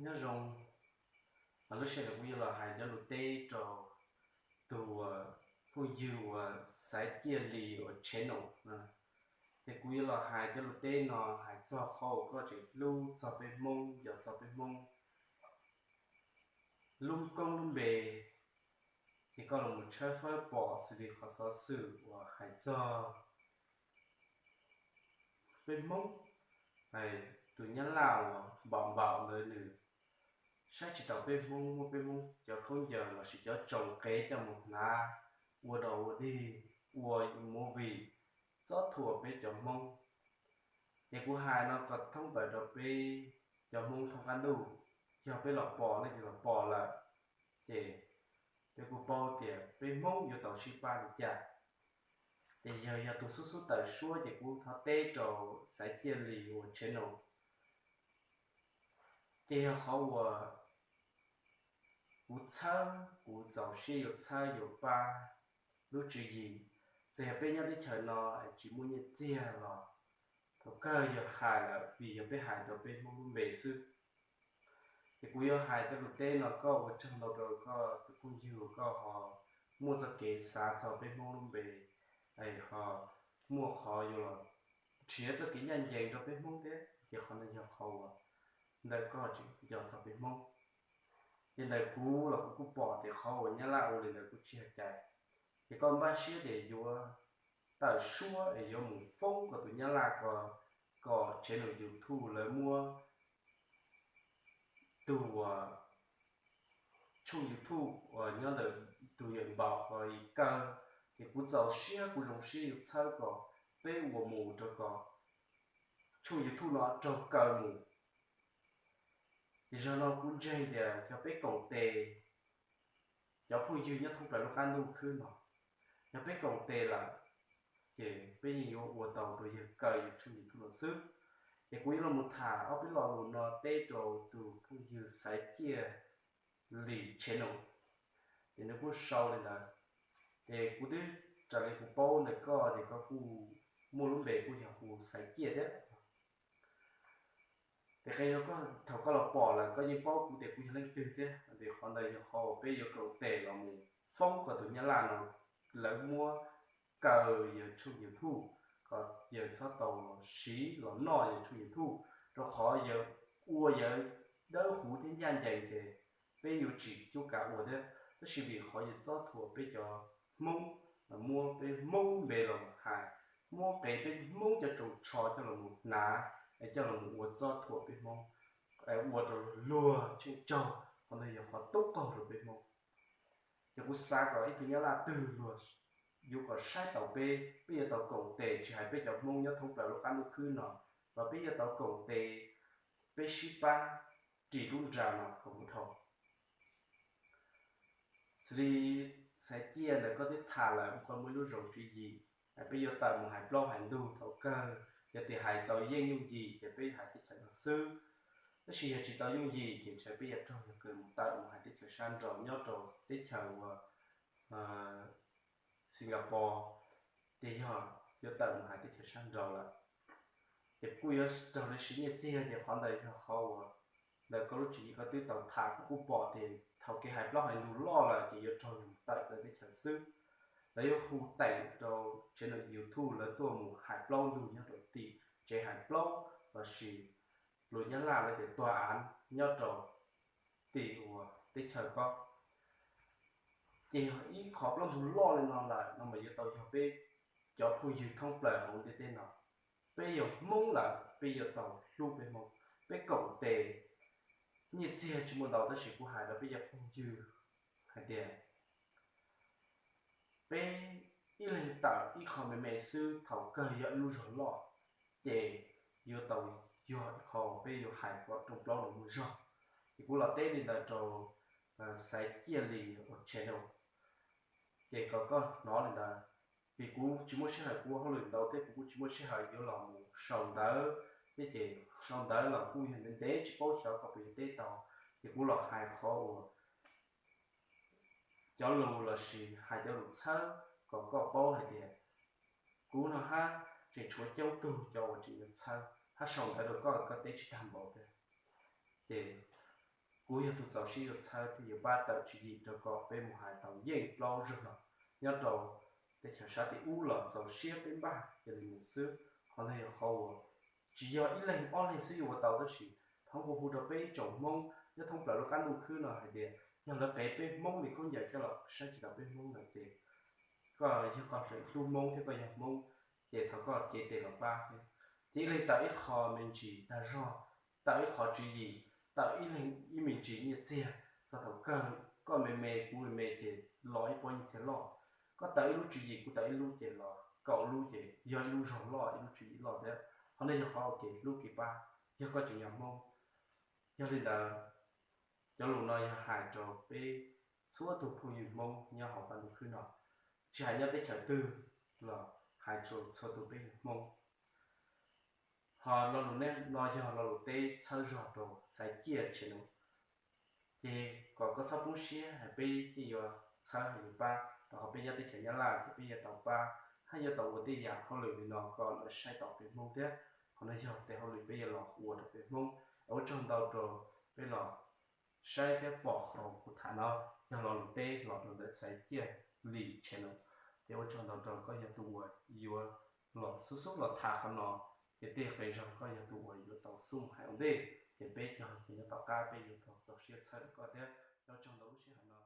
Nyob zoo, lub sij hawm no kuv yuav los hais cov lus teb rau tus phooj ywg uas Xaiv Ciaj Lis uas channel no. Ces kuv yuav los hais cov lus teb no hais txog qhov uas koj tseem hlub txog peb Hmoob, nco txog peb Hmoob lub koob lub npe, ces koj los mus tshawb fawb pom xws li qhov xov xwm uas hais txog peb Hmoob, tus nyab laj uas npaum npaum ntawd nws saib tsis taus peb Hmoob, muab peb Hmoob cov khaub ncaws lossis cov tsoos qev coj mus hnav ua dog ua dig, ua movie txob thuam peb cov Hmoob. Ces kuv hais no kom thoob plaws rau peb cov Hmoob thoob qab ntuj, yog peb los pom leej twg los pom lawm, ces peb kuj paub tias peb Hmoob yuav tau sib pab li cas. Ces yog, yog tus xub xub tawm suab ces kuv thov teb rau Xaiv Ciaj Lis uas channel. Ces yog qhov uas kuv txhawb, kuv txaus siab yuav txhawb yuav pab lub tswv yim. Txawm yog peb nyob teb chaws no tsis muaj nyiaj txiag los thaum kawg yog hais lawm vim yog peb hais rau peb Hmoob lub npe xwb. Ces kuv yuav hais cov lus teb no, koj ua tsaug ntau rau koj tus phooj ywg uas koj ho muaj txoj kev xav txog peb Hmoob lub npe, ho muaj qhov yuav los nrhiav txoj kev ncaj ncees rau peb Hmoob thiab, ces qhov ntawd yog qhov uas ntawm koj tseem nco txog peb Hmoob. Ces ntawm kuv los kuv kuj pom tias qhov uas nyab laj ua li ntawd kuj tsis yog cai. Ces koj npaj siab tias yuav tawm suab es yuav mus foob kom tus nyab laj ko, kom channel YouTube lawv muab tus uas tshooj YouTube uas nyob ntawm tus yawm npaum ko kaw. Ces kuv txaus siab, kuv zoo siab yuav txhawb kom peb ua mus rau kom tshooj YouTube no raug kaw mus. Ces zaum no kuv ntseeg tias yog peb koom tes, cov phooj ywg nyob thoob plaws lub qab ntuj khwb no, yog peb koom tes lawm, ces peb yeej yuav ua tau rau yawg kaw yawg tshooj YouTube no xwb. Ces kuv yuav los mus tham ob peb lo lus no teb rau tus phooj ywg Xaiv Ciaj Lis channel. Ces nws kuj sau li ntawd. Ces kuv twb raws li kuv paub ntawm koj ces koj kuj muaj lub npe kuj yog hu Xaiv Ciaj thiab. Ces qee yog koj thaum koj los pom lawm koj yeej paub kuv tias kuv yog leej twg thiab, vim qhov ntawd yog qhov uas peb yuav koom tes los mus foob kom tus nyab laj no lawv muab kaw yawg tshooj YouTube, kom yawg txhob tau los siv los noj yawg tshooj YouTube, rau qhov yawg ua yawg dawb huv thiab ncaj ncees ces peb yuav tsis cub kav ua thiab. Tab sis vim qhov yawg txob thuam peb cov Hmoob, muab peb Hmoob npe los hais, muab qev peb Hmoob cov tsoos tsho coj los mus hnav, es coj los mus ua txob thuam peb Hmoob, ua rau luag tsheej tsaug, qhov ntawd yog qhov tub qaug rau peb Hmoob. Ces kuv xav kom ib tug nyab laj twg luag yuav kom saib taus peb, peb yuav tau koom tes, tsis hais peb cov Hmoob nyob thoob plaws lub qab ntuj khwb no, los peb yuav tau koom tes, peb sib pab ris lub nra no kom mus dhau. Xws li Xaiv Ciaj ntawd koj twb tham lawm, koj muaj ib lub zoo tswv yim, peb yuav tawm mus hais plaub hais ntug thaum kawg, yog tias hais tau yeej yooj yim ces peb hais teb chaws no xwb. Tab sis yog tsis tau yooj yim ces ntshe peb yuav raug yog kawg mus tawm mus hais teb chaws sab nraud nyob rau teb chaws uas Singapore, ces yog yuav tawm mus hais teb chaws sab nraud lawm. Ces kuj yuav raug li siv nyiaj txiag, ces qhov ntawd yog qhov uas ntawm koj lub tswv yim koj twb tau tham, kuv kuj pom tias thaum kev hais plaub hais ntug loj lawm ces yuav raug yog mus tawm txawv teb chaws xwb. Lawv yuav hu teem rau tsev neeg YouTube lawv tuaj mus hais plaub ntug nyob rau tim tsev hais plaub lossis luag nyab laj lawv tias tòa án nyob rau tim uas teb chaws koj. Ces yog ib qho plaub ntug loj li no lawm no mas yuav tau yog peb cov phooj ywg thoob plaws hauv ntiaj teb no, peb yog Hmoob lawm peb yuav tau hlub peb Hmoob, peb koom tes. Nyiaj txiag tsis muaj ntau tab sis kuv hais rau peb cov phooj ywg hais tias peb ib leeg tawm ib qho me me xwb thaum kawg yog ib lub zog loj, ces yuav tau yog ib qho peb yuav hais kom rooj plaub los muaj zog. Ces kuv los teb li ntawd rau Xaiv Ciaj Lis channel, ces kom koj hnov li ntawd. Vim kuv tsis muaj sij hawm, kuv ua hauj lwm ntau thiab kuv kuj tsis muaj sij hawm yuav los mus sau ntawv thiab, ces sau ntawv los kuj yog ntev ntev tsis paub xyov koj puas yuav teb tau. Ces kuv los hais qhov uas cov lus lossis hais cov lus txhawb kom koj paub hais tias kuv no hab tseem tshuav coob tug cov uas tseem yuav txhawb hab sau ntawv rau koj, koj teb tsis tag npaum thiab. Ces kuv yog tus txaus siab yuav txhawb thiab yuav pab tawm tswv yim rau kom peb mus hais tau yeej plaub zaug no nyob rau teb chaws sab tim ub los txaus siab peb npaj cia li mus xwb. Qhov no yog qhov uas tsis yog ib leeg ob leeg xwb yuav ua tau tab sis thov kuv hu rau peb tsoom Hmoob nyob thoob plaws lub qab ntuj khwb no hais tias yog lawv qev peb Hmoob li khaub ncaws coj los saib tsis tau peb Hmoob no ces koj yog koj hlub Hmoob thiab koj yog Hmoob ces thov koj cev tes los pab thiab. Ces ib leeg tawm ib qho me ntsis dag zog, tawm ib qho tswv yim, tawm ib leeg ib me ntsis nyiaj txiag, txog thaum kawg koj me me kuv me me ces los ib pob nyiaj txiag loj. Koj tawm ib lub tswv yim kuv tawm ib lub ces los kaum lub ces yog ib lub zog loj ib lub tswv yim loj thiab. Qhov no yog qhov uas kev hlub kev pab yog koj tseem yog Hmoob. Yog li ntawd, cov lus no yog hais rau peb txhua tus phooj ywg Hmoob nyob hauv qab ntuj khwb no, tsis hais nyob teb chaws twg los hais rau txhua tus peb Hmoob. Ho lo lus no yog lo lus teb txhawb zog rau Xaiv Ciaj channel. Ces kom koj txhob poob siab, hais peb yeej yuav txhawb hais yuav pab, rau qhov peb nyob teb chaws Nyab Laj ces peb yuav tau pab, hab yuav tau ua tej yam hauj lwm li no kom lawv saib tau peb Hmoob thiab. Qhov no yog tes hauj lwm peb yuav los ua rau peb Hmoob. Ua tsaug ntau rau peb los saib thiab pom qhov kuv tham no, yog lo lus teb los rau ntawm Xaiv Ciaj li channel. Ces ua tsaug ntau rau koj yog tus uas yuav los xub xub los tham qhov no, ces tej qee zaug koj yog tus uas yuav tau xub mus hais ua ntej, ces peb cov uas nyob tom qab peb yuav tau txaus siab txhawb rau koj thiab. Ua tsaug ntau lub sij hawm no.